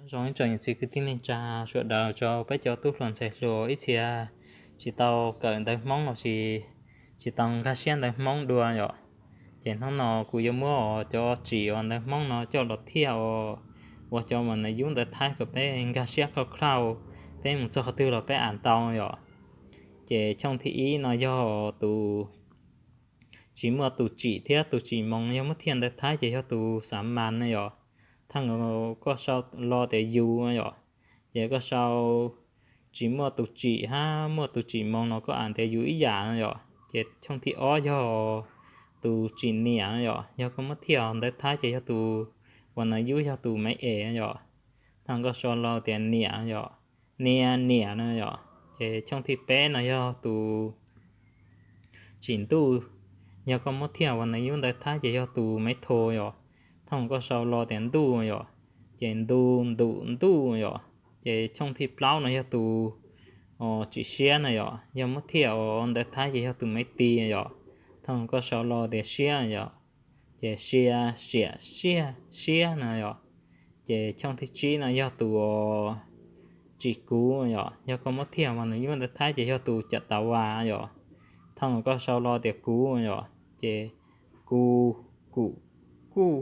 Nyob zoo ib tsoom niam txiv kwv tij neej tsa sawv daws, rau peb cov tub hluas ntxhais hluas ib txhia tsis tau kawm ntawv Hmoob los sis tsis tau nkag siab ntawv Hmoob dua yom. Ces hnub no kuv yuav muab cov tsim uas ntawv Hmoob no coj los thiaj ua cov mas ntawv yub ntawv Thaib kom peb nkag siab khauj khauj, peb mus txog qhov twg los peb am tau yom. Ces tshooj thib ib no yog tus tsis muaj tus tsim thiab tus tsim moos, yog muab thiaj ntawv Thaib ces yog tus xav mas no yom. Thaum koj sau lo tias yus yom, ces koj sau tsis muaj tus tsim hab muaj tus tsim moos no koj am tias yus ib yam no yom. Ces tshooj thib ob yog tus tsim niam yom, yog koj muab thiaj ntawv Thaib ces yog tus uas ntawv yub yog tus maiv es yom. Thaum koj sau lo tias niam yom, niam niam no yom. Ces tshooj thib peb no yog tus tsim ntuj, yog koj muab thiaj uas ntawv yub ntawv Thaib ces yog tus maiv tho yom. Thaum koj sau lo tias ntuj yom, ces ntu ntu ntuj yom. Ces tshooj thib plaub no yog tus tsim siab no yom, yog muab thiaj ntawv Thaib ces yog tus maiv tis yom. Thaum koj sau lo tias siab yom, ces sia siam siab siab no yom. Ces tshooj thib tsib no yog tus tsim kuv yom, yog koj muab thiaj uas ntawv yub ntawv Thaib ces yog tus cam tav vas yom. Thaum koj sau lo tias kuv yom, ces ku kum kuj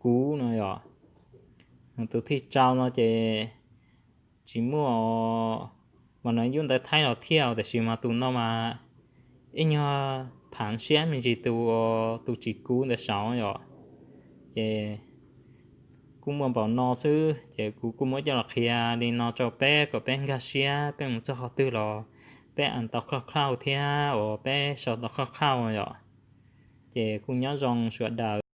kuv no yom. Tus thib rau no ces tsis muaj mas ntawv yub ntawv Thaib los thiaj, tiam sis mas tus no mas ib nyuag phaav siab me ntsis tus, tus tsis kuv ntawd saud yom. Ces kuj muaj npaum no xwb, ces kuv kuj muab coj los qhia li no rau peb kom peb nkag siab, peb mus txog qhov twg los peb am tau khauj khauj thiab uas peb sau tau khauj khauj yom. Ces kuj nyob zoo sawv daws.